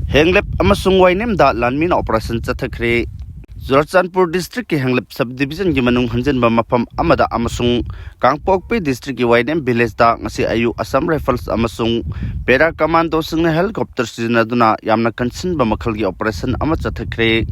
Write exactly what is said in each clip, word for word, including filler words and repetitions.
ꯍꯦꯡꯂꯦꯞ ꯑꯃꯁꯨꯡ ꯋꯥꯏꯅꯦꯝꯗ ꯂꯥꯟꯃꯤꯅ operation ꯆꯠꯊꯈ꯭ꯔꯦ꯫ Churachandpur district ꯀꯤ ꯍꯦꯡꯂꯦꯞ sub division ꯒꯤ ꯃꯅꯨꯡ ꯍꯟꯖꯤꯟꯕ ꯃꯐꯝ ꯑꯃꯗ ꯑꯃꯁꯨꯡ ꯀꯥꯡꯄꯣꯛꯄꯤ district ꯀꯤ ꯋꯥꯏꯅꯦꯝ village ꯇ ꯉꯁꯤ ꯑꯌꯨꯛ Assam Rifles ꯑꯃꯁꯨꯡ para commando ꯁꯤꯡꯅ helicopter ꯁꯤꯖꯤꯟꯅꯗꯨꯅ ꯌꯥꯝꯅ ꯀꯟꯁꯤꯟꯕ ꯃꯈꯜꯒꯤ operation ꯑꯃ ꯆꯠꯊꯈ꯭ꯔꯦ꯫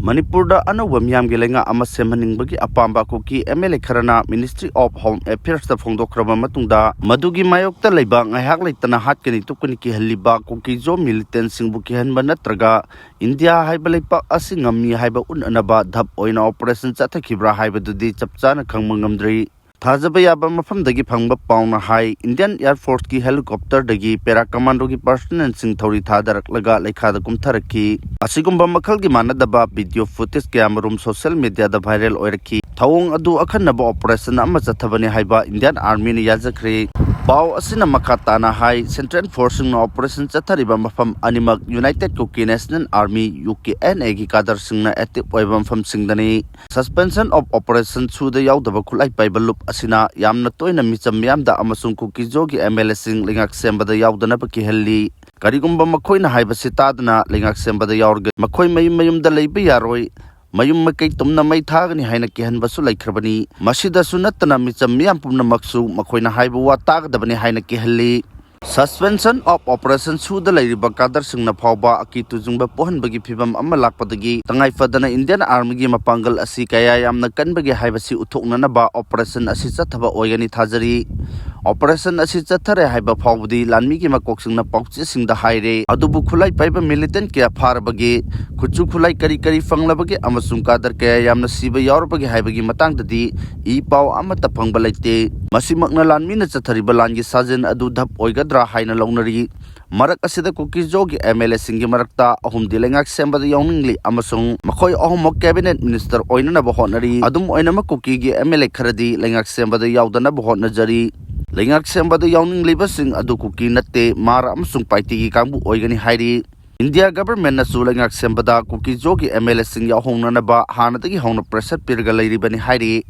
ꯃꯅꯤꯄꯨꯔꯗ ꯑꯅꯧꯕ ꯃꯤꯌꯥꯝꯒꯤ ꯂꯩꯉꯥꯛ ꯑꯃ ꯁꯦꯝꯍꯟꯅꯤꯡꯕꯒꯤ ꯑꯄꯥꯝꯕ ꯀꯨꯀꯤ MLA ꯈꯔꯅ Ministry of Home Affairs ꯇ ꯐꯣꯡꯗꯣꯛꯈ꯭ꯔꯕ ꯃꯇꯨꯡꯗ, ꯃꯗꯨꯒꯤ ꯃꯥꯌꯣꯛꯇ ꯂꯩꯕ ꯉꯥꯏꯍꯥꯛ ꯂꯩꯇꯅ ꯍꯥꯠꯀꯅꯤ ꯇꯨꯞꯀꯅꯤ ꯀꯤꯍꯜꯂꯤꯕ ꯀꯨꯀꯤ ꯖꯣ militant ꯁꯤꯡꯕꯨ ꯀꯤꯍꯟꯕ ꯅꯠꯇ꯭ꯔꯒ ꯏꯟꯗꯤꯌꯥ ꯍꯥꯏꯕ ꯂꯩꯄꯥꯛ ꯑꯁꯤ ꯉꯝꯃꯤ ꯍꯥꯏꯕ ꯎꯠꯅꯅꯕ ꯙꯞ ꯑꯣꯏꯅ operation ꯆꯠꯊꯈꯤꯕ꯭ꯔꯥ ꯍꯥꯏꯕꯗꯨꯗꯤ ꯆꯞ ꯆꯥꯅ ꯈꯪꯕ ꯉꯝꯗ꯭ꯔꯤ꯫ ꯊꯥꯖꯕ ꯌꯥꯕ ꯃꯐꯝꯗꯒꯤ ꯐꯪꯕ ꯄꯥꯎꯅ ꯍꯥꯏ, Indian Air Force ꯀꯤ helicopter ꯗꯒꯤ para commando ꯒꯤ personnel ꯁꯤꯡ ꯊꯧꯔꯤ ꯊꯥꯗꯔꯛꯂꯒ ꯂꯩꯈꯥꯗ ꯀꯨꯝꯊꯔꯛꯈꯤ꯫ ꯑꯁꯤꯒꯨꯝꯕ ꯃꯈꯜꯒꯤ ꯃꯥꯟꯅꯗꯕ video footage ꯀꯌꯥꯃꯔꯨꯝ social media ꯗ viral ꯑꯣꯏꯔꯛꯈꯤ꯫ ꯊꯧꯑꯣꯡ ꯑꯗꯨ ꯑꯈꯟꯅꯕ operation ꯑꯃ ꯆꯠꯊꯕꯅꯤ ꯍꯥꯏꯕ Indian Army ꯅ ꯌꯥꯖꯈ꯭ꯔꯦ꯫ ꯄꯥꯎ ꯑꯁꯤꯅ ꯃꯈꯥ ꯇꯥꯅ ꯍꯥꯏ, Central Force ꯁꯤꯡꯅ operation ꯆꯠꯊꯔꯤꯕ ꯃꯐꯝ ꯑꯅꯤꯃꯛ United Kuki National Army, UKNA ꯒꯤ cadre ꯁꯤꯡꯅ active ꯑꯣꯏꯕ ꯃꯐꯝꯁꯤꯡꯗꯅꯤ꯫ Suspension of Operation ꯁꯨꯗ ꯌꯥꯎꯗꯕ ꯈꯨꯠꯂꯥꯏ ꯄꯥꯏꯕ ꯂꯨꯞ ꯑꯁꯤꯅ ꯌꯥꯝꯅ ꯇꯣꯏꯅ ꯃꯤꯆꯝ ꯃꯤꯌꯥꯝꯗ ꯑꯃꯁꯨꯡ ꯀꯨꯀꯤ ꯖꯣꯒꯤ MLA ꯁꯤꯡ ꯂꯩꯉꯥꯛ ꯁꯦꯝꯕꯗ ꯌꯥꯎꯗꯅꯕ ꯀꯤꯍꯜꯂꯤ꯫ ꯀꯔꯤꯒꯨꯝꯕ ꯃꯈꯣꯏꯅ ꯍꯥꯏꯕꯁꯤ ꯇꯥꯗꯅ ꯂꯩꯉꯥꯛ ꯁꯦꯝꯕꯗ ꯌꯥꯎꯔꯒꯗꯤ ꯃꯈꯣꯏ ꯃꯌꯨꯝ ꯃꯌꯨꯝꯗ ꯂꯩꯕ ꯌꯥꯔꯣꯏ꯫ ꯃꯌꯨꯝ ꯃꯀꯩ ꯇꯨꯝꯅ ꯃꯩ ꯊꯥꯒꯅꯤ ꯍꯥꯏꯅ ꯀꯤꯍꯟꯕꯁꯨ ꯂꯩꯈ꯭ꯔꯕꯅꯤ꯫ ꯃꯁꯤꯗꯁꯨ ꯅꯠꯇꯅ ꯃꯤꯆꯝ ꯃꯤꯌꯥꯝ ꯄꯨꯝꯅꯃꯛꯁꯨ ꯃꯈꯣꯏꯅ ꯍꯥꯏꯕ ꯋꯥ ꯇꯥꯒꯗꯕꯅꯤ ꯍꯥꯏꯅ ꯀꯤꯍꯜꯂꯤ꯫ Suspension of Operation ꯁꯨꯗ ꯂꯩꯔꯤꯕ cadre ꯁꯤꯡꯅ ꯐꯥꯎꯕ ꯑꯀꯤ ꯇꯨꯖꯨꯡꯕ ꯄꯣꯛꯍꯟꯕꯒꯤ ꯐꯤꯚꯝ ꯑꯃ ꯂꯥꯛꯄꯗꯒꯤ ꯇꯉꯥꯏ ꯐꯗꯅ Indian Army ꯒꯤ ꯃꯄꯥꯡꯒꯜ ꯑꯁꯤ ꯀꯌꯥ ꯌꯥꯝꯅ ꯀꯟꯕꯒꯦ ꯍꯥꯏꯕꯁꯤ ꯎꯠꯊꯣꯛꯅꯅꯕ operation ꯑꯁꯤ ꯆꯠꯊꯕ ꯑꯣꯏꯒꯅꯤ ꯊꯥꯖꯔꯤ꯫ Operation ꯑꯁꯤ ꯆꯠꯊꯔꯦ ꯍꯥꯏꯕ ꯐꯥꯎꯕꯗꯤ ꯂꯥꯟꯃꯤꯒꯤ ꯃꯀꯣꯛꯁꯤꯡꯅ ꯄꯥꯎꯆꯦꯁꯤꯡꯗ ꯍꯥꯏꯔꯦ꯫ ꯑꯗꯨꯕꯨ ꯈꯨꯠꯂꯥꯏ ꯄꯥꯏꯕ militant ꯀꯌꯥ ꯐꯥꯔꯕꯒꯦ, ꯈꯨꯠꯁꯨ ꯈꯨꯠꯂꯥꯏ ꯀꯔꯤ ꯀꯔꯤ ꯐꯪꯂꯕꯒꯦ ꯑꯃꯁꯨꯡ cadre ꯀꯌꯥ ꯌꯥꯝꯅ ꯁꯤꯕ ꯌꯥꯎꯔꯕꯒꯦ ꯍꯥꯏꯕꯒꯤ ꯃꯇꯥꯡꯗꯗꯤ ꯏ ꯄꯥꯎ ꯑꯃꯠꯇ ꯐꯪꯕ ꯂꯩꯇꯦ꯫ ꯃꯁꯤꯃꯛꯅ ꯂꯥꯟꯃꯤꯅ ꯆꯠꯊꯔꯤꯕ ꯂꯥꯟꯒꯤ ꯁꯥꯖꯦꯜ ꯑꯗꯨ ꯙꯞ ꯑꯣꯏꯒꯗ꯭ꯔꯥ ꯍꯥꯏꯅ ꯂꯧꯅꯔꯤ꯫ ꯃꯔꯛ ꯑꯁꯤꯗ ꯀꯨꯀꯤ ꯖꯣꯒꯤ MLA ꯁꯤꯡꯒꯤ ꯃꯔꯛꯇ ꯑꯍꯨꯝꯗꯤ ꯂꯩꯉꯥꯛ ꯁꯦꯝꯕꯗ ꯌꯥꯎꯅꯤꯡꯂꯤ ꯑꯃꯁꯨꯡ ꯃꯈꯣꯏ ꯑꯍꯨꯝꯃꯛ cabinet minister ꯑꯣꯏꯅꯅꯕ ꯍꯣꯠꯅꯔꯤ꯫ ꯑꯗꯨꯝ ꯑꯣꯏꯅꯃꯛ ꯀꯨꯀꯤꯒꯤ MLA ꯈꯔꯗꯤ ꯂꯩꯉꯥꯛ ꯁꯦꯝꯕꯗ ꯌꯥꯎꯗꯅꯕ ꯍꯣꯠꯅꯖꯔꯤ꯫ ꯂꯩꯉꯥꯛ ꯁꯦꯝꯕꯗ ꯌꯥꯎꯅꯤꯡꯂꯤꯕꯁꯤꯡ ꯑꯗꯨ ꯀꯨꯀꯤ ꯅꯠꯇꯦ, ꯃꯥꯔ ꯑꯃꯁꯨꯡ ꯄꯥꯏꯇꯤꯒꯤ ꯀꯥꯡꯕꯨ ꯑꯣꯏꯒꯅꯤ ꯍꯥꯏꯔꯤ꯫ ꯏꯟꯗꯤꯌꯥ government ꯅꯁꯨ ꯂꯩꯉꯥꯛ ꯁꯦꯝꯕꯗ ꯀꯨꯀꯤ ꯖꯣꯒꯤ MLA ꯁꯤꯡ ꯌꯥꯎꯍꯧꯅꯅꯕ ꯍꯥꯟꯅꯗꯒꯤ ꯍꯧꯅ pressure ꯄꯤꯔꯒ ꯂꯩꯔꯤꯕꯅꯤ ꯍꯥꯏꯔꯤ꯫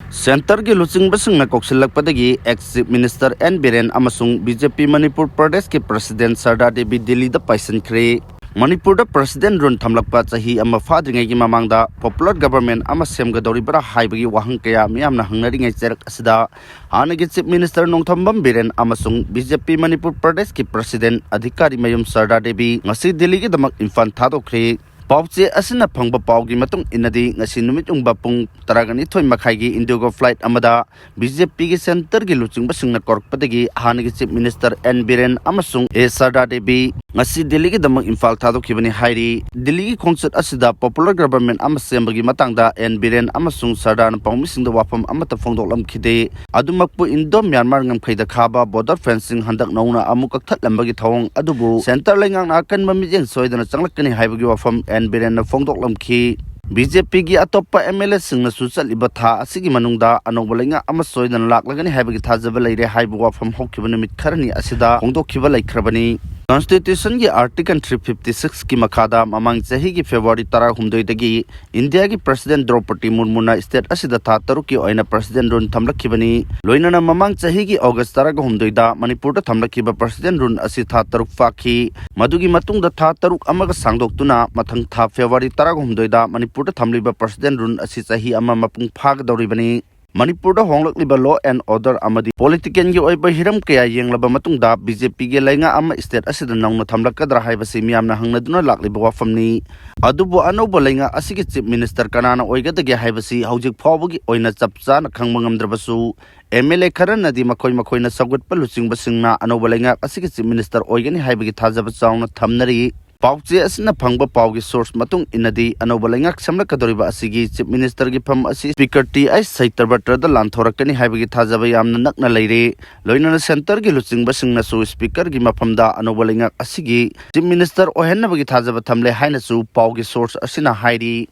ꯁꯦꯟꯇꯔꯒꯤ ꯂꯨꯆꯤꯡꯕꯁꯤꯡꯅ ꯀꯧꯁꯤꯜꯂꯛꯄꯗꯒꯤ ex Chief Minister N Biren ꯑꯃꯁꯨꯡ B J P ꯃꯅꯤꯄꯨꯔ ꯄ꯭ꯔꯗꯦꯁꯀꯤ President ꯁꯔꯗꯥ ꯗꯦꯕꯤ ꯗꯤꯜꯂꯤꯗ ꯄꯥꯏꯁꯤꯟꯈ꯭ꯔꯦ꯫ ꯃꯅꯤꯄꯨꯔꯗ President rule ꯊꯝꯂꯛꯄ ꯆꯍꯤ ꯑꯃ ꯐꯥꯗ꯭ꯔꯤꯉꯩꯒꯤ ꯃꯃꯥꯡꯗ popular government ꯑꯃ ꯁꯦꯝꯒꯗꯧꯔꯤꯕ꯭ꯔꯥ ꯍꯥꯏꯕꯒꯤ ꯋꯥꯍꯪ ꯀꯌꯥ ꯃꯤꯌꯥꯝꯅ ꯍꯪꯅꯔꯤꯉꯩ ꯆꯩꯔꯛ ꯑꯁꯤꯗ, ꯍꯥꯟꯅꯒꯤ Chief Minister ꯅꯣꯡꯊꯝꯕꯝ ꯕꯤꯔꯦꯟ ꯑꯃꯁꯨꯡ B J P ꯃꯅꯤꯄꯨꯔ ꯄ꯭ꯔꯗꯦꯁꯀꯤ President ꯑꯙꯤꯀꯥꯔꯤ ꯃꯌꯨꯝ ꯁꯔꯗꯥ ꯗꯦꯕꯤ ꯉꯁꯤ ꯗꯤꯜꯂꯤꯒꯤꯗꯃꯛ ꯏꯝꯐꯥꯜ ꯊꯥꯗꯣꯛꯈ꯭ꯔꯦ꯫ ꯄꯥꯎꯆꯦ ꯑꯁꯤꯅ ꯐꯪꯕ ꯄꯥꯎꯒꯤ ꯃꯇꯨꯡ ꯏꯟꯅꯗꯤ, ꯉꯁꯤ ꯅꯨꯃꯤꯠ ꯌꯨꯡꯕ ꯄꯨꯡ ꯇꯔꯥꯒ ꯅꯤꯊꯣꯏ ꯃꯈꯥꯏꯒꯤ Indigo flight ꯑꯃꯗ B J P ꯒꯤ ꯁꯦꯟꯇꯔꯒꯤ ꯂꯨꯆꯤꯡꯕꯁꯤꯡꯅ ꯀꯧꯔꯛꯄꯗꯒꯤ ꯍꯥꯟꯅꯒꯤ Chief Minister N ꯕꯤꯔꯦꯟ ꯑꯃꯁꯨꯡ A ꯁꯔꯗꯥ ꯗꯦꯕꯤ ꯉꯁꯤ ꯗꯤꯜꯂꯤꯒꯤꯗꯃꯛ ꯏꯝꯐꯥꯜ ꯊꯥꯗꯣꯛꯈꯤꯕꯅꯤ ꯍꯥꯏꯔꯤ꯫ ꯗꯤꯜꯂꯤꯒꯤ ꯈꯣꯡꯆꯠ ꯑꯁꯤꯗ popular government ꯑꯃ ꯁꯦꯝꯕꯒꯤ ꯃꯇꯥꯡꯗ N ꯕꯤꯔꯦꯟ ꯑꯃꯁꯨꯡ ꯁꯔꯗꯥꯅ ꯄꯥꯎꯃꯤꯁꯤꯡꯗ ꯋꯥꯐꯝ ꯑꯃꯠꯇ ꯐꯣꯡꯗꯣꯛꯂꯝꯈꯤꯗꯦ꯫ ꯑꯗꯨꯃꯛꯄꯨ, Indo Myanmar ꯉꯝꯈꯩꯗ ꯈꯥꯕ border fencing ꯍꯟꯗꯛ ꯅꯧꯅ ꯑꯃꯨꯛ ꯀꯛꯊꯠꯂꯝꯕꯒꯤ ꯊꯧꯑꯣꯡ ꯑꯗꯨꯕꯨ ꯁꯦꯟꯇꯔ ꯂꯩꯉꯥꯛꯅ ꯑꯀꯟꯕ ꯃꯤꯠꯌꯦꯡ ꯁꯣꯏꯗꯅ ꯆꯪꯂꯛꯀꯅꯤ ꯍꯥꯏꯕꯒꯤ ꯋꯥꯐꯝ N ꯕꯤꯔꯦꯟꯅ ꯐꯣꯡꯗꯣꯛꯂꯝꯈꯤ꯫ B J P ꯒꯤ ꯑꯇꯣꯞꯄ M L A ꯁꯤꯡꯅꯁꯨ ꯆꯠꯂꯤꯕ ꯊꯥ ꯑꯁꯤꯒꯤ ꯃꯅꯨꯡꯗ ꯑꯅꯧꯕ ꯂꯩꯉꯥꯛ ꯑꯃ ꯁꯣꯏꯗꯅ ꯂꯥꯛꯂꯒꯅꯤ ꯍꯥꯏꯕꯒꯤ ꯊꯥꯖꯕ ꯂꯩꯔꯦ ꯍꯥꯏꯕ ꯋꯥꯐꯝ ꯍꯧꯈꯤꯕ ꯅꯨꯃꯤꯠ ꯈꯔꯅꯤ ꯑꯁꯤꯗ ꯐꯣꯡꯗꯣꯛꯈꯤꯕ ꯂꯩꯈ꯭ꯔꯕꯅꯤ꯫ Constitution ꯒꯤ Article three fifty six ꯀꯤ ꯃꯈꯥꯗ ꯃꯃꯥꯡ ꯆꯍꯤꯒꯤ February ꯇꯔꯥꯍꯨꯝꯗꯣꯏꯗꯒꯤ ꯏꯟꯗꯤꯌꯥꯒꯤ President ꯗ꯭ꯔꯧꯄꯗꯤ ꯃꯨꯔꯃꯨꯅ state ꯑꯁꯤꯗ ꯊꯥ ꯇꯔꯨꯛꯀꯤ ꯑꯣꯏꯅ President rule ꯊꯝꯂꯛꯈꯤꯕꯅꯤ꯫ ꯂꯣꯏꯅꯅ ꯃꯃꯥꯡ ꯆꯍꯤꯒꯤ August ꯇꯔꯥꯍꯨꯝꯗꯣꯏꯗ ꯃꯅꯤꯄꯨꯔꯗ ꯊꯝꯂꯛꯈꯤꯕ President rule ꯑꯁꯤ ꯊꯥ ꯇꯔꯨꯛ ꯐꯥꯈꯤ꯫ ꯃꯗꯨꯒꯤ ꯃꯇꯨꯡꯗ ꯊꯥ ꯇꯔꯨꯛ ꯑꯃꯒ ꯁꯥꯡꯗꯣꯛꯇꯨꯅ ꯃꯊꯪ ꯊꯥ February ꯇꯔꯥꯍꯨꯝꯗꯣꯏꯗ ꯃꯅꯤꯄꯨꯔꯗ ꯊꯝꯂꯤꯕ President rule ꯑꯁꯤ ꯆꯍꯤ ꯑꯃ ꯃꯄꯨꯡ ꯐꯥꯒꯗꯧꯔꯤꯕꯅꯤ꯫ ꯃꯅꯤꯄꯨꯔꯗ ꯍꯣꯡꯂꯛꯂꯤꯕ law and order ꯑꯃꯗꯤ political ꯒꯤ ꯑꯣꯏꯕ ꯍꯤꯔꯝ ꯀꯌꯥ ꯌꯦꯡꯂꯕ ꯃꯇꯨꯡꯗ B J P ꯒꯤ ꯂꯩꯉꯥꯛ ꯑꯃ state ꯑꯁꯤꯗ ꯅꯧꯅ ꯊꯝꯂꯛꯀꯗ꯭ꯔꯥ ꯍꯥꯏꯕꯁꯤ ꯃꯤꯌꯥꯝꯅ ꯍꯪꯅꯗꯨꯅ ꯂꯥꯛꯂꯤꯕ ꯋꯥꯐꯝꯅꯤ꯫ ꯑꯗꯨꯕꯨ ꯑꯅꯧꯕ ꯂꯩꯉꯥꯛ ꯑꯁꯤꯒꯤ Chief Minister ꯀꯅꯥꯅ ꯑꯣꯏꯒꯗꯒꯦ ꯍꯥꯏꯕꯁꯤ ꯍꯧꯖꯤꯛ ꯐꯥꯎꯕꯒꯤ ꯑꯣꯏꯅ ꯆꯞ ꯆꯥꯅ ꯈꯪꯕ ꯉꯝꯗ꯭ꯔꯕꯁꯨ, M L A ꯈꯔꯅꯗꯤ ꯃꯈꯣꯏ ꯃꯈꯣꯏꯅ ꯁꯧꯒꯠꯄ ꯂꯨꯆꯤꯡꯕꯁꯤꯡꯅ ꯑꯅꯧꯕ ꯂꯩꯉꯥꯛ ꯑꯁꯤꯒꯤ Chief Minister ꯑꯣꯏꯒꯅꯤ ꯍꯥꯏꯕꯒꯤ ꯊꯥꯖꯕ ꯆꯥꯎꯅ ꯊꯝꯅꯔꯤ꯫ ꯄꯥꯎꯆꯦ ꯑꯁꯤꯅ ꯐꯪꯕ ꯄꯥꯎꯒꯤ source ꯃꯇꯨꯡ ꯏꯟꯅꯗꯤ, ꯑꯅꯧꯕ ꯂꯩꯉꯥꯛ ꯁꯦꯝꯂꯛꯀꯗꯧꯔꯤꯕ ꯑꯁꯤꯒꯤ Chief Minister ꯒꯤ ꯐꯝ ꯑꯁꯤ Speaker T I ꯁꯇ꯭ꯌꯕ꯭ꯔꯇꯗ ꯂꯥꯟꯊꯣꯔꯛꯀꯅꯤ ꯍꯥꯏꯕꯒꯤ ꯊꯥꯖꯕ ꯌꯥꯝꯅ ꯅꯛꯅ ꯂꯩꯔꯦ꯫ ꯂꯣꯏꯅꯅ ꯁꯦꯟꯇꯔꯒꯤ ꯂꯨꯆꯤꯡꯕꯁꯤꯡꯅꯁꯨ Speaker ꯒꯤ ꯃꯐꯝꯗ ꯑꯅꯧꯕ ꯂꯩꯉꯥꯛ ꯑꯁꯤꯒꯤ Chief Minister ꯑꯣꯏꯍꯟꯅꯕꯒꯤ ꯊꯥꯖꯕ ꯊꯝꯂꯦ ꯍꯥꯏꯅꯁꯨ ꯄꯥꯎꯒꯤ source ꯑꯁꯤꯅ ꯍꯥꯏꯔꯤ꯫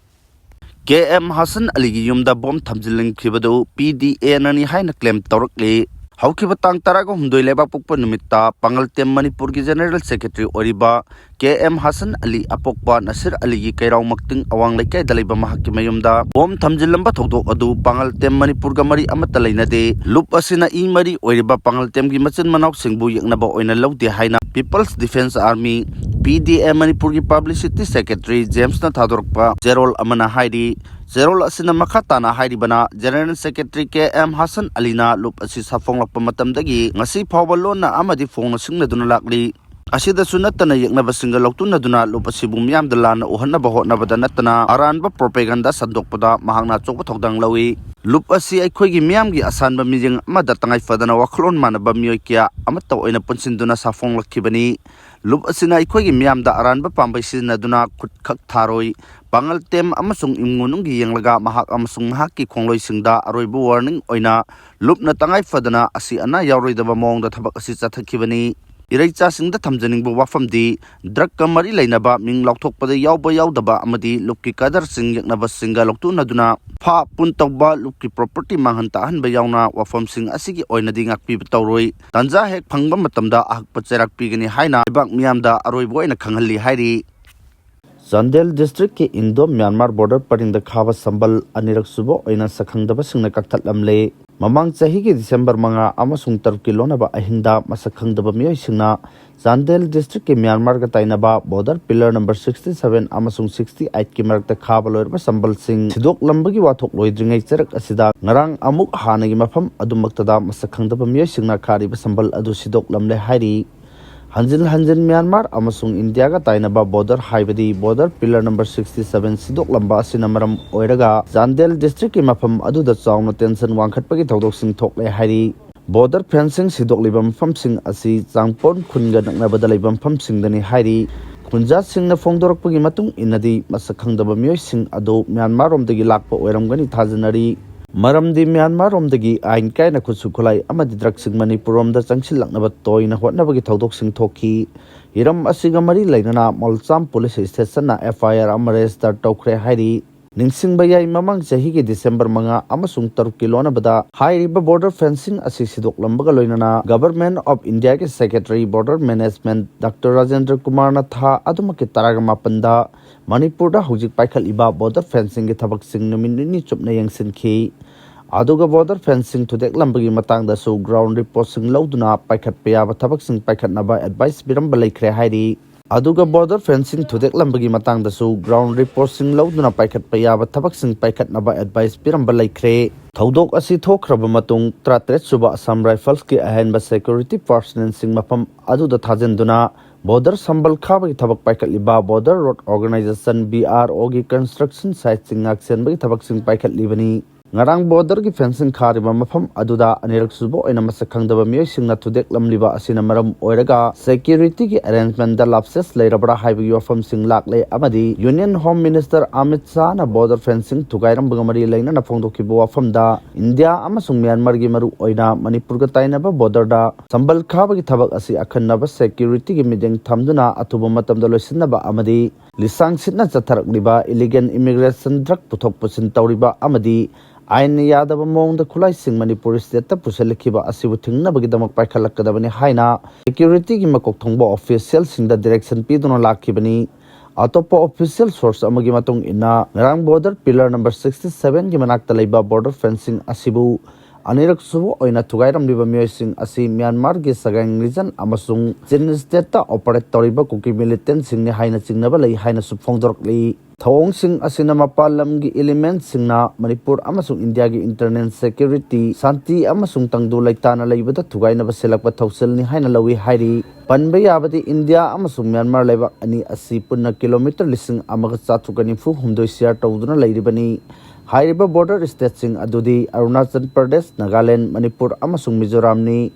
K M ꯍꯁꯟ ꯑꯂꯤꯒꯤ ꯌꯨꯝꯗ ꯕꯣꯝ ꯊꯝꯖꯤꯜꯂꯝꯈꯤꯕꯗꯨ P D A ꯅꯅꯤ ꯍꯥꯏꯅ claim ꯇꯧꯔꯛꯂꯤ꯫ ꯍꯧꯈꯤꯕ ꯇꯥꯡ ꯇꯔꯥꯒ ꯍꯨꯝꯗꯣꯏ ꯂꯩꯕꯥꯛꯄꯣꯛꯄ ꯅꯨꯃꯤꯠꯇ ꯄꯥꯡꯒꯜ ꯇꯦꯝ ꯃꯅꯤꯄꯨꯔꯒꯤ ꯖꯦꯅꯦꯔꯦꯜ ꯁꯦꯀ꯭ꯔꯦꯇꯔꯤ ꯑꯣꯏꯔꯤꯕ ꯀꯦ ꯑꯦꯝ ꯍꯁꯟ ꯑꯂꯤ ꯑꯄꯣꯛꯄ ꯅꯁꯤꯔ ꯑꯂꯤꯒꯤ ꯀꯩꯔꯥꯎ ꯃꯛꯇꯤꯡ ꯑꯋꯥꯡ ꯂꯩꯀꯥꯏꯗ ꯂꯩꯕ ꯃꯍꯥꯛꯀꯤ ꯃꯌꯨꯝꯗ ꯕꯣꯝ ꯊꯝꯖꯤꯜꯂꯝꯕ ꯊꯧꯗꯣꯛ ꯑꯗꯨ ꯄꯥꯡꯒꯜ ꯇꯦꯝ ꯃꯅꯤꯄꯨꯔꯒ ꯃꯔꯤ ꯑꯃꯠꯇ ꯂꯩꯅꯗꯦ꯫ ꯂꯨꯞ ꯑꯁꯤꯅ ꯏ ꯃꯔꯤ ꯑꯣꯏꯔꯤꯕ ꯄꯥꯡꯒꯜ ꯇꯦꯝꯒꯤ ꯃꯆꯤꯟ ꯃꯅꯥꯎꯁꯤꯡꯕꯨ ꯌꯦꯛꯅꯕ ꯑꯣꯏꯅ ꯂꯧꯗꯦ ꯍꯥꯏꯅ People's Defence Army, ꯄꯤ ꯗꯤ ꯑꯦ, ꯃꯅꯤꯄꯨꯔꯒꯤ ꯄꯕ꯭ꯂꯤꯁꯤꯇꯤ ꯁꯦꯀ꯭ꯔꯦꯇꯔꯤ ꯖꯦꯝꯁꯅ ꯊꯥꯗꯣꯔꯛꯄ ꯆꯦꯔꯣꯜ ꯑꯃꯅ ꯍꯥꯏꯔꯤ꯫ ꯆꯦꯔꯣꯜ ꯑꯁꯤꯅ ꯃꯈꯥ ꯇꯥꯅ ꯍꯥꯏꯔꯤꯕꯅ, ꯖꯦꯅꯦꯔꯦꯜ ꯁꯦꯀ꯭ꯔꯦꯇꯔꯤ ꯀꯦ ꯑꯦꯝ ꯍꯁꯟ ꯑꯂꯤꯅ ꯂꯨꯞ ꯑꯁꯤ ꯁꯥꯐꯣꯡꯂꯛꯄ ꯃꯇꯝꯗꯒꯤ ꯉꯁꯤ ꯐꯥꯎꯕ ꯂꯣꯟꯅ ꯑꯃꯗꯤ ꯐꯣꯡꯅ ꯁꯤꯡꯅꯗꯨꯅ ꯂꯥꯛꯂꯤ꯫ ꯑꯁꯤꯗꯁꯨ ꯅꯠꯇꯅ, ꯌꯦꯛꯅꯕꯁꯤꯡꯒ ꯂꯧꯇꯨꯅꯗꯨꯅ ꯂꯨꯞ ꯑꯁꯤꯕꯨ ꯃꯤꯌꯥꯝꯗ ꯂꯥꯟꯅ ꯎꯍꯟꯅꯕ ꯍꯣꯠꯅꯕꯗ ꯅꯠꯇꯅ, ꯑꯔꯥꯟꯕ ꯄ꯭ꯔꯣꯄꯦꯒꯟꯗꯥ ꯁꯟꯗꯣꯛꯄꯗ ꯃꯍꯥꯛꯅ ꯑꯆꯧꯕ ꯊꯧꯗꯥꯡ ꯂꯧꯏ꯫ ꯂꯨꯞ ꯑꯁꯤ ꯑꯩꯈꯣꯏꯒꯤ ꯃꯤꯌꯥꯝꯒꯤ ꯑꯁꯥꯟꯕ ꯃꯤꯠꯌꯦꯡ ꯑꯃꯗ ꯇꯉꯥꯏ ꯐꯗꯅ ꯋꯥꯈꯜꯂꯣꯟ ꯃꯥꯟꯅꯕ ꯃꯤꯑꯣꯏ ꯀꯌꯥ ꯑꯃꯠꯇ ꯑꯣꯏꯅ ꯄꯨꯟꯁꯤꯟꯗꯨꯅ ꯁꯥꯐꯣꯡꯂꯛꯈꯤꯕꯅꯤ꯫ ꯂꯨꯞ ꯑꯁꯤꯅ ꯑꯩꯈꯣꯏꯒꯤ ꯃꯤꯌꯥꯝꯗ ꯑꯔꯥꯟꯕ ꯄꯥꯝꯕꯩ ꯁꯤꯖꯤꯟꯅꯗꯨꯅ ꯈꯨꯠ ꯈꯛ ꯊꯥꯔꯣꯏ꯫ ꯄꯥꯡꯒꯜ ꯇꯦꯝ ꯑꯃꯁꯨꯡ ꯏꯃꯨꯡ ꯃꯅꯨꯡꯒꯤ ꯌꯦꯡꯂꯒ ꯃꯍꯥꯛ ꯑꯃꯁꯨꯡ ꯃꯍꯥꯛꯀꯤ ꯈꯣꯡꯂꯣꯏꯁꯤꯡꯗ ꯑꯔꯣꯏꯕ ꯋꯥꯔꯅꯤꯡ ꯑꯣꯏꯅ ꯂꯨꯞꯅ ꯇꯉꯥꯏ ꯐꯗꯅ ꯑꯁꯤ ꯑꯅꯥ ꯌꯥꯎꯔꯣꯏꯗꯕ ꯃꯑꯣꯡꯗ ꯊꯕꯛ ꯑꯁꯤ ꯆꯠꯊꯈꯤꯕꯅꯤ꯫ ꯏꯔꯩꯆꯥꯁꯤꯡꯗ ꯊꯝꯖꯅꯤꯡꯕ ꯋꯥꯐꯝꯗꯤ, ꯗ꯭ꯔꯒꯀ ꯃꯔꯤ ꯂꯩꯅꯕ ꯃꯤꯡ ꯂꯥꯎꯊꯣꯛꯄꯗ ꯌꯥꯎꯕ ꯌꯥꯎꯗꯕ ꯑꯃꯗꯤ ꯂꯨꯞꯀꯤ ꯀꯗꯔꯁꯤꯡ ꯌꯦꯛꯅꯕꯁꯤꯡꯒ ꯂꯧꯇꯨꯅꯗꯨꯅ ꯐꯥ ꯄꯨꯟ ꯇꯧꯕ, ꯂꯨꯞꯀꯤ ꯄ꯭ꯔꯣꯄꯔꯇꯤ ꯃꯥꯡꯍꯟ ꯇꯥꯛꯍꯟꯕ ꯌꯥꯎꯅ ꯋꯥꯐꯝꯁꯤꯡ ꯑꯁꯤꯒꯤ ꯑꯣꯏꯅꯗꯤ ꯉꯥꯛꯄꯤꯕ ꯇꯧꯔꯣꯏ꯫ ꯇꯥꯟꯖꯥ ꯍꯦꯛ ꯐꯪꯕ ꯃꯇꯝꯗ ꯑꯍꯛꯄ ꯆꯩꯔꯥꯛ ꯄꯤꯒꯅꯤ ꯍꯥꯏꯅ ꯂꯩꯕꯥꯛ ꯃꯤꯌꯥꯝꯗ ꯑꯔꯣꯏꯕ ꯑꯣꯏꯅ ꯈꯪꯍꯜꯂꯤ ꯍꯥꯏꯔꯤ꯫ ꯆꯥꯟꯗꯦꯜ ꯗꯤꯁꯇ꯭ꯔꯤꯛꯀꯤ ꯏꯟꯗꯣ ꯃ꯭ꯌꯥꯟꯃꯥꯔ ꯕꯣꯔꯗꯔ ꯄꯔꯤꯡꯗ ꯈꯥꯕ ꯁꯝꯕꯜ ꯑꯅꯤꯔꯛ ꯁꯨꯕ ꯑꯣꯏꯅ ꯁꯛꯈꯪꯗꯕꯁꯤꯡꯅ ꯀꯛꯊꯠꯂꯝꯂꯦ꯫ ꯃꯃꯥꯡ ꯆꯍꯤꯒꯤ ꯗꯤꯁꯦꯝꯕꯔ ꯃꯉꯥ ꯑꯃꯁꯨꯡ ꯇꯔꯨꯛꯀꯤ ꯂꯣꯟꯅꯕ ꯑꯍꯤꯡꯗ ꯃꯁꯛ ꯈꯪꯗꯕ ꯃꯤꯑꯣꯏꯁꯤꯡꯅ ꯆꯥꯟꯗꯦꯜ ꯗꯤꯁꯇ꯭ꯔꯤꯛꯀꯤ ꯃ꯭ꯌꯥꯟꯃꯥꯔꯒ ꯇꯥꯏꯅꯕ border pillar number sixty seven ꯑꯃꯁꯨꯡ sixty eight ꯀꯤ ꯃꯔꯛꯇ ꯈꯥꯕ ꯂꯣꯏꯔꯕ ꯁꯝꯕꯜꯁꯤꯡ ꯁꯤꯗꯣꯛꯂꯝꯕꯒꯤ ꯋꯥꯊꯣꯛ ꯂꯣꯏꯗ꯭ꯔꯤꯉꯩ ꯆꯔꯛ ꯑꯁꯤꯗ ꯉꯔꯥꯡ ꯑꯃꯨꯛ ꯍꯥꯟꯅꯒꯤ ꯃꯐꯝ ꯑꯗꯨꯃꯛꯇꯗ ꯃꯁꯛ ꯈꯪꯗꯕ ꯃꯤꯑꯣꯏꯁꯤꯡꯅ ꯈꯥꯔꯤꯕ ꯁꯝꯕꯜ ꯑꯗꯨ ꯁꯤꯗꯣꯛꯂꯝꯂꯦ ꯍꯥꯏꯔꯤ꯫ ꯍꯟꯖꯤꯟ ꯍꯟꯖꯤꯟ ꯃ꯭ꯌꯥꯟꯃꯥꯔ ꯑꯃꯁꯨꯡ ꯏꯟꯗꯤꯌꯥꯒ ꯇꯥꯏꯅꯕ ꯕꯣꯔꯗꯔ, ꯍꯥꯏꯕꯗꯤ border pillar number sixty seven ꯁꯤꯗꯣꯛꯂꯝꯕ ꯑꯁꯤꯅ ꯃꯔꯝ ꯑꯣꯏꯔꯒ ꯆꯥꯟꯗꯦꯜ ꯗꯤꯁꯇ꯭ꯔꯤꯛꯀꯤ ꯃꯐꯝ ꯑꯗꯨꯗ ꯆꯥꯎꯅ ꯇꯦꯟꯁꯟ ꯋꯥꯡꯈꯠꯄꯒꯤ ꯊꯧꯗꯣꯛꯁꯤꯡ ꯊꯣꯛꯂꯦ ꯍꯥꯏꯔꯤ꯫ ꯕꯣꯔꯗꯔ ꯐꯦꯟꯁꯤꯡ ꯁꯤꯗꯣꯛꯂꯤꯕ ꯃꯐꯝꯁꯤꯡ ꯑꯁꯤ ꯆꯥꯡꯄꯣꯟ ꯈꯨꯟꯒ ꯅꯛꯅꯕꯗ ꯂꯩꯕ ꯃꯐꯝꯁꯤꯡꯗꯅꯤ ꯍꯥꯏꯔꯤ꯫ ꯈꯨꯟꯖꯥꯁꯤꯡꯅ ꯐꯣꯡꯗꯣꯔꯛꯄꯒꯤ ꯃꯇꯨꯡ ꯏꯟꯅꯗꯤ, ꯃꯁꯛ ꯈꯪꯗꯕ ꯃꯤꯑꯣꯏꯁꯤꯡ ꯑꯗꯨ ꯃ꯭ꯌꯥꯟꯃꯥꯔꯔꯣꯝꯗꯒꯤ ꯂꯥꯛꯄ ꯑꯣꯏꯔꯝꯒꯅꯤ ꯊꯥꯖꯅꯔꯤ꯫ ꯃꯔꯝꯗꯤ ꯃ꯭ꯌꯥꯟꯃꯥꯔꯔꯣꯝꯗꯒꯤ ꯑꯥꯏꯟ ꯀꯥꯏꯅ ꯈꯨꯠꯁꯨ ꯈꯨꯠꯂꯥꯏ ꯑꯃꯗꯤ ꯗ꯭ꯔꯒꯁꯤꯡ ꯃꯅꯤꯄꯨꯔꯔꯣꯝꯗ ꯆꯪꯁꯤꯜꯂꯛꯅꯕ ꯇꯣꯏꯅ ꯍꯣꯠꯅꯕꯒꯤ ꯊꯧꯗꯣꯛꯁꯤꯡ ꯊꯣꯛꯈꯤ꯫ ꯍꯤꯔꯝ ꯑꯁꯤꯒ ꯃꯔꯤ ꯂꯩꯅꯅ ꯃꯣꯜꯆꯥꯝ ꯄꯨꯂꯤꯁ ꯁ꯭ꯇꯦꯁꯟꯅ F I R ꯑꯃ ꯔꯦꯖꯤꯁꯇꯔ ꯇꯧꯈ꯭ꯔꯦ ꯍꯥꯏꯔꯤ꯫ ꯅꯤꯡꯁꯤꯡꯕ ꯌꯥꯏ, ꯃꯃꯥꯡ ꯆꯍꯤꯒꯤ ꯗꯤꯁꯦꯝꯕꯔ ꯃꯉꯥ ꯑꯃꯁꯨꯡ ꯇꯔꯨꯛꯀꯤ ꯂꯣꯟꯅꯕꯗ ꯍꯥꯏꯔꯤꯕ border fencing ꯑꯁꯤ ꯁꯤꯗꯣꯛꯂꯝꯕꯒ ꯂꯣꯏꯅꯅ Government of Indiaꯒꯤ Secretary Border Management Doctor Rajendra ꯀꯨꯃꯥꯔꯅ ꯊꯥ ꯑꯗꯨꯃꯛꯀꯤ ꯇꯔꯥꯒ ꯃꯥꯄꯟꯗ ꯃꯅꯤꯄꯨꯔꯗ ꯍꯧꯖꯤꯛ ꯄꯥꯏꯈꯠꯂꯤꯕ border fencingꯒꯤ ꯊꯕꯛꯁꯤꯡ ꯅꯨꯃꯤꯠ ꯅꯤꯅꯤ ꯆꯨꯞꯅ ꯌꯦꯡꯁꯤꯟꯈꯤ꯫ ꯑꯗꯨꯒ border fencing ꯊꯨꯗꯦꯛꯂꯝꯕꯒꯤ ꯃꯇꯥꯡꯗꯁꯨ ground reportꯁꯤꯡ ꯂꯧꯗꯨꯅ ꯄꯥꯏꯈꯠꯄ ꯌꯥꯕ ꯊꯕꯛꯁꯤꯡ ꯄꯥꯏꯈꯠꯅꯕ advice ꯄꯤꯔꯝꯕ ꯂꯩꯈ꯭ꯔꯦ ꯍꯥꯏꯔꯤ꯫ ꯑꯗꯨꯒ border fencing ꯊꯨꯗꯦꯛꯂꯝꯕꯒꯤ ꯃꯇꯥꯡꯗꯁꯨ ground reportꯁꯤꯡ ꯂꯧꯗꯨꯅ ꯄꯥꯏꯈꯠꯄ ꯌꯥꯕ ꯊꯕꯛꯁꯤꯡ ꯄꯥꯏꯈꯠꯅꯕ advice ꯄꯤꯔꯝꯕ ꯂꯩꯈ꯭ꯔꯦ꯫ ꯊꯧꯗꯣꯛ ꯑꯁꯤ ꯊꯣꯛꯈ꯭ꯔꯕ ꯃꯇꯨꯡ, ꯇꯔꯥꯇꯔꯦꯠ ꯁꯨꯕ Assam Riflesꯀꯤ ꯑꯍꯦꯟꯕ security personnelꯁꯤꯡ ꯃꯐꯝ ꯑꯗꯨꯗ ꯊꯥꯖꯤꯟꯗꯨꯅ border ꯁꯝꯕꯜ ꯈꯥꯕꯒꯤ ꯊꯕꯛ ꯄꯥꯏꯈꯠꯂꯤꯕ Border Road Organisation, BROꯒꯤ construction siteꯁꯤꯡ ꯉꯥꯛꯁꯦꯟꯕꯒꯤ ꯊꯕꯛꯁꯤꯡ ꯄꯥꯏꯈꯠꯂꯤꯕꯅꯤ꯫ ꯉꯔꯥꯡ borderꯒꯤ fencing ꯈꯥꯔꯤꯕ ꯃꯐꯝ ꯑꯗꯨꯗ ꯑꯅꯤꯔꯛ ꯁꯨꯕ ꯑꯣꯏꯅ ꯃꯁꯛ ꯈꯪꯗꯕ ꯃꯤꯑꯣꯏꯁꯤꯡꯅ ꯊꯨꯗꯦꯛꯂꯝꯂꯤꯕ ꯑꯁꯤꯅ ꯃꯔꯝ ꯑꯣꯏꯔꯒ securityꯒꯤ arrangementꯇ lapses ꯂꯩꯔꯕ꯭ꯔꯥ ꯍꯥꯏꯕꯒꯤ ꯋꯥꯐꯝꯁꯤꯡ ꯂꯥꯛꯂꯦ, ꯑꯃꯗꯤ Union Home Minister Amit ꯁꯥꯍꯅ border fencing ꯊꯨꯒꯥꯏꯔꯝꯕꯒ ꯃꯔꯤ ꯂꯩꯅꯅ ꯐꯣꯡꯗꯣꯛꯈꯤꯕ ꯋꯥꯐꯝꯗ ꯏꯟꯗꯤꯌꯥ ꯑꯃꯁꯨꯡ ꯃ꯭ꯌꯥꯟꯃꯥꯔꯒꯤ ꯃꯔꯨ ꯑꯣꯏꯅ ꯃꯅꯤꯄꯨꯔꯒ ꯇꯥꯏꯅꯕ borderꯗ ꯁꯝꯕꯜ ꯈꯥꯕꯒꯤ ꯊꯕꯛ ꯑꯁꯤ ꯑꯈꯟꯅꯕ securityꯒꯤ ꯃꯤꯠꯌꯦꯡ ꯊꯝꯗꯨꯅ ꯑꯊꯨꯕ ꯃꯇꯝꯗ ꯂꯣꯏꯁꯤꯟꯅꯕ ꯑꯃꯗꯤ ꯂꯤꯁꯥꯡ ꯁꯤꯠꯅ ꯆꯠꯊꯔꯛꯂꯤꯕ illegal immigration, drug ꯄꯨꯊꯣꯛ ꯄꯨꯁꯤꯟ ꯇꯧꯔꯤꯕ ꯑꯃꯗꯤ ꯑꯥꯏꯟꯅ ꯌꯥꯗꯕ ꯃꯑꯣꯡꯗ ꯈꯨꯠꯂꯥꯏꯁꯤꯡ ꯃꯅꯤꯄꯨꯔ stateꯇ ꯄꯨꯁꯤꯜꯂꯛꯈꯤꯕ ꯑꯁꯤꯕꯨ ꯊꯤꯡꯅꯕꯒꯤꯗꯃꯛ ꯄꯥꯏꯈꯠꯂꯛꯀꯗꯕꯅꯤ ꯍꯥꯏꯅ securityꯒꯤ ꯃꯀꯣꯛ ꯊꯣꯡꯕ officialꯁꯤꯡꯗ direction ꯄꯤꯗꯨꯅ ꯂꯥꯛꯈꯤꯕꯅꯤ꯫ ꯑꯇꯣꯞꯄ official source ꯑꯃꯒꯤ ꯃꯇꯨꯡ ꯏꯟꯅ, ꯉꯔꯥꯡ border pillar number sixty sevenꯒꯤ ꯃꯅꯥꯛꯇ ꯂꯩꯕ border fencing ꯑꯁꯤꯕꯨ ꯑꯅꯤꯔꯛ ꯁꯨꯕ ꯑꯣꯏꯅ ꯊꯨꯒꯥꯏꯔꯝꯂꯤꯕ ꯃꯤꯑꯣꯏꯁꯤꯡ ꯑꯁꯤ ꯃ꯭ꯌꯥꯟꯃꯥꯔꯒꯤ ꯁꯒꯥꯏꯡ region ꯑꯃꯁꯨꯡ ꯆꯤꯟ stateꯇ operate ꯇꯧꯔꯤꯕ ꯀꯨꯀꯤ militantꯁꯤꯡꯅꯤ ꯍꯥꯏꯅ ꯆꯤꯡꯅꯕ ꯂꯩ ꯍꯥꯏꯅꯁꯨ ꯐꯣꯡꯗꯣꯔꯛꯂꯤ꯫ ꯊꯧꯑꯣꯡꯁꯤꯡ ꯑꯁꯤꯅ ꯃꯄꯥꯟ ꯂꯝꯒꯤ elementꯁꯤꯡꯅ ꯃꯅꯤꯄꯨꯔ ꯑꯃꯁꯨꯡ ꯏꯟꯗꯤꯌꯥꯒꯤ internal security, ꯁꯥꯟꯇꯤ ꯑꯃꯁꯨꯡ ꯇꯪꯗꯨ ꯂꯩꯇꯥꯅ ꯂꯩꯕꯗ ꯊꯨꯒꯥꯏꯅꯕ ꯁꯤꯜꯂꯛꯄ ꯊꯧꯁꯤꯜꯅꯤ ꯍꯥꯏꯅ ꯂꯧꯏ ꯍꯥꯏꯔꯤ꯫ ꯄꯟꯕ ꯌꯥꯕꯗꯤ, ꯏꯟꯗꯤꯌꯥ ꯑꯃꯁꯨꯡ ꯃ꯭ꯌꯥꯟꯃꯥꯔ ꯂꯩꯕꯥꯛ ꯑꯅꯤ ꯑꯁꯤ ꯄꯨꯟꯅ ꯀꯤꯂꯣꯃꯤꯇꯔ ꯂꯤꯁꯤꯡ ꯑꯃꯒ ꯆꯥꯇ꯭ꯔꯨꯛꯀ ꯅꯤꯐꯨ ꯍꯨꯝꯗꯣꯏ share ꯇꯧꯗꯨꯅ ꯂꯩꯔꯤꯕꯅꯤ꯫ ꯍꯥꯏꯔꯤꯕ border stateꯁꯤꯡ ꯑꯗꯨꯗꯤ ꯑꯔꯨꯅꯥꯆꯜ ꯄ꯭ꯔꯗꯦꯁ, ꯅꯥꯒꯥꯂꯦꯟ, ꯃꯅꯤꯄꯨꯔ ꯑꯃꯁꯨꯡ ꯃꯤꯖꯣꯔꯥꯝꯅꯤ꯫